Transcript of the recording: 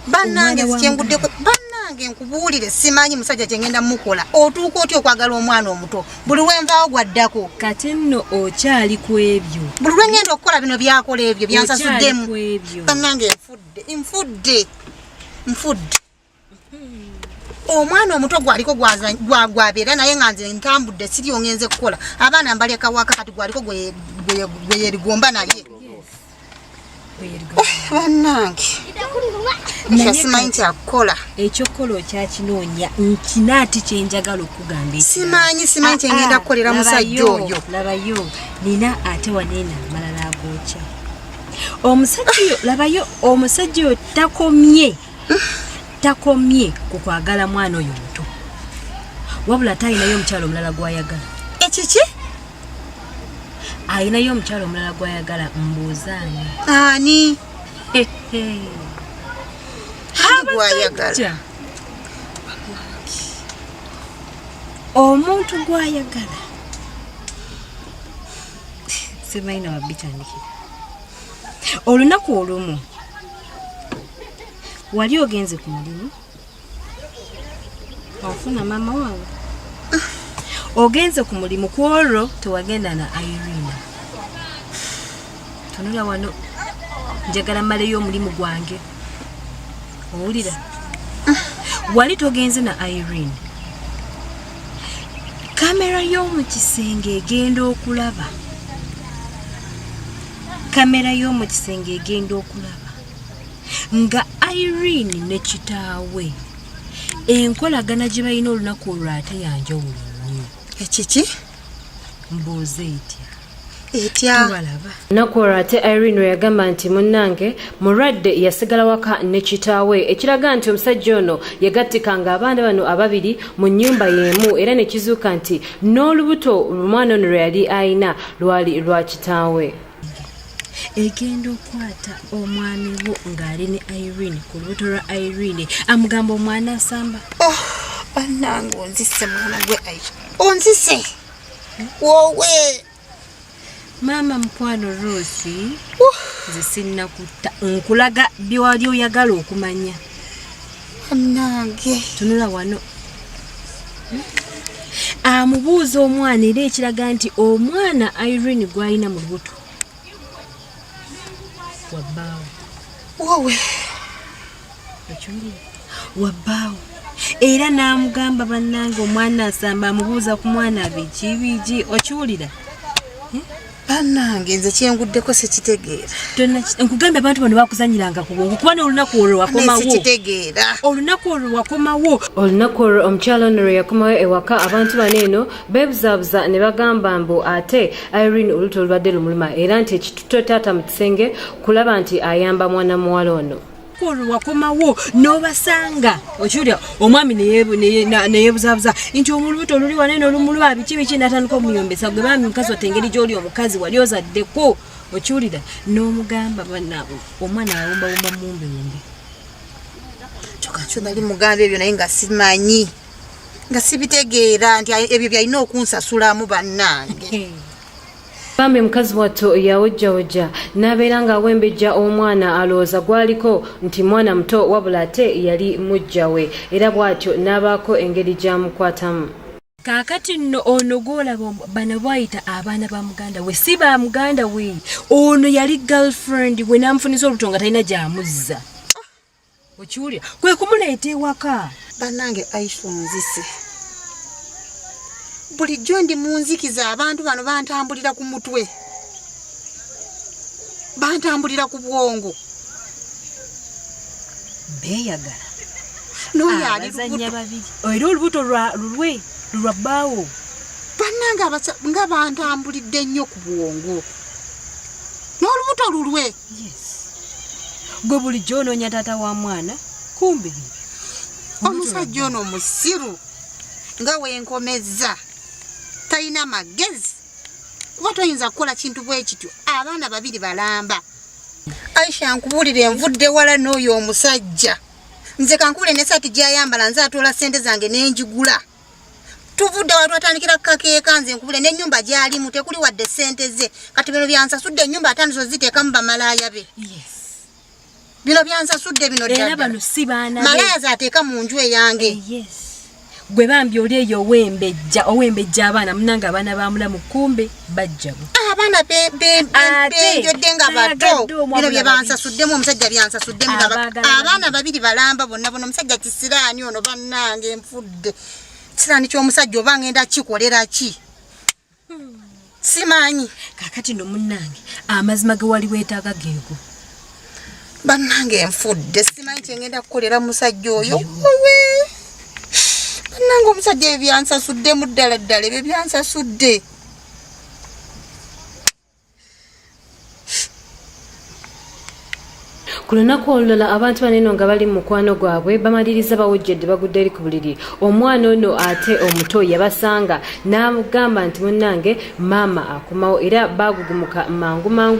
Bannange, zikyenguddeko bannange, nkubuulire, simanyi musajja kyengenda mukola. Otuuka otya okwagala omwana omuto? Buli lwenvaawo gwaddako. Kati nno okyali ku ebyo. Buli lwengenda okukola bino byakola, ebyo byansasuddemu. Bannange, nfudde, nfudde, nfudde. Omwana omuto gwaliko gwabeera naye nga nze ntambudde, siri ongenze kukola, abaana mbaleka waka, kati gwaliko gwe yerigomba naye. Bannange, simanyi kyakukola. Ekyokukola okyakinoonya nkinaati kyenjagala okugamba. Simanyi, simanyi kyengenda kukolera musajja oyo. Labayo, nina ate waneena amalala agokya. Omusajja oyo, labayo, omusajja oyo takomye, takomye ku kwagala mwana oyo muto, wabula ate alinayo omukyalo omulala gwayagala. Ekiki? Alinayo omukyalo omulala gwayagala. Mbuuzaani? Ani gwayagala? Omuntu gwayagala, simanyi nawabitandikira. Olunaku olumu wali ogenze ku mulimu, ofuna maama wange, ogenze ku mulimu, ku olwo tewagenda na Irene. Tunula wano, njagala mmaleyo omulimu gwange. Owulira? Wali togenze na Irene. Kamera y'omu kisenge egenda okulaba, kamera y'omu kisenge egenda okulaba nga Irene ne kitaawe enkolagana gye balina olunaku olwo ate yanjawulo nnyo. Ekiki? Mbuuza etya? Etya? Tubalaba. Lunaku olwo ate Irene lwe yagamba nti munnange mulwadde, yasigala waka ne kitaawe, ekiraga nti omusajja ono yagattikanga abaana bano ababiri mu nnyumba y'emu, era ne kizuuka nti n'olubuto omwana ono lwe yali ayina lwali lwa kitaawe. Egenda okwata omwami wo ng'ali ne Irene ku lubuto lwa Irene, amugamba omwana asamba. Oh, bannange, onzise mwana gwe Aisha, onzise, wowe. Maama mukwano Rusi, nze sinnakutta, nkulaga byewali oyagala okumanya. Bannange. Tunula wano. Amubuuza omwana, era ekiraga nti omwana Irene gw'alina mu lubuto wabbaawo. Wowe. Ekiwulira? Wabbaawo. Era n'amugamba, bannange, omwana asamba, amubuuza ku mwana biki biki. Okiwulira? Bannange, nze kyenguddeko sikitegeera. Nkugambye, abantu bano bakuzanyiranga ku bwongo, kuba n'olunaku olwo wakomawo. Sikitegeera. Olunaku olwo wakomawo. Olunaku olwo omukyala ono lwe yakomawo ewaka, abantu bano eno beebuzaabuza ne bagamba mbu ate Irene olubuto olubadde lumuluma, era nti ekitutte taata mu kisenge kulaba nti ayamba mwana muwala ono. Olwo wakomawo n'obasanga, okiwulira? Omwami neyeebuzaabuza nti omulubuto oluli wanene olumuluma, biki biki, natandika omuyombesa. Gwe bambi mukazi watte, engeri gy'oli omukazi wali ozaddeko, okiwulira? N'omugamba omwana awumbawumba muwumbewumbe. Kyokka kyo nali mugamba ebyo, naye nga simanyi, nga sibitegeera nti ebyo byalina okunsasulamu, bannange. Bambi mukazi wattu yawujjawujja n'abeera ng'awembejja omwana, alowooza gwaliko nti mwana muto, wabula ate yali mujja we, era bw'atyo n'abaako engeri gy'amukwatamu. Kaakati nno ono gwolaba, bano bwayita abaana ba muganda we, si ba muganda we. Ono yali girlfriend we, n'amufunisa olubuto nga talina gy'amuzza. Okiwulira? Kwe kumuleeta ewaka. Bannange, Aisha, onzise. Bulijjo ndi mu nzikiza. Abantu bano bantambulira ku mutwe, bantambulira ku bwongo. Beeyagala. N'oyo ali abazannya lubuto. Babiri, era olubuto lwa lulwe, lulwa bbaawo. Bannange, nga bantambulidde nnyo ku bwongo, n'olubuto lulwe. Yes, gwe bulijjo onoonya taata wa mwana, kumbe bibyo. Omusajja ono musiru nga wenkomezza, talina magezi, kuba toyinza kukola kintu bwe kityo, abaana babiri balamba. Aisha, nkubuulire, envudde wala n'oyo omusajja. Nze kankubule, nesaati gyayambala nze atoola sente zange nenjigula. Tuvudde wala, twatandikira kukakeeka. Nze nkubule, n'ennyumba gyalimu tekuli wadde sente ze. Kati bino byansasudde, ennyumba atandise oziteekamu bamalaaya be. Yes. Bino byansasudde bino Era bano si baana be. Malaya z'ateeka mu nju eyange. Yes. Gwe bambi oli eyo owembejja, owembejja abaana munange, abaana ba mulamu kumbe bajjabo. Abaana Ate, benjodde nga bato. tayagadde omwabula Bino bye babiri. bansasuddemu, omusajja byansasuddemu. Abaagala Abaana babiri balamba bonna bonna, omusajja kisiraani ono bannange nfudde. Kisiraani ky'omusajja oba ngenda kikolera ki? Simanyi. Kaakati no munnange, amazima ge wali weetaaga geego. Bannange nfudde, simanyi kyengenda kukolera musajja oyo. Owe! Bannange omusajja ebyo byansasuddemu ddala ddala, ebyo byansasudde. Ku lunaku olulala abantu bano eno nga bali mu mukwano gwabwe bamaliriza bawujjedde bagudde eri ku buliri. Omwana ono ate omuto yabasanga n'amugamba nti munnange maama akomawo, era baagugumuka mangu mangu.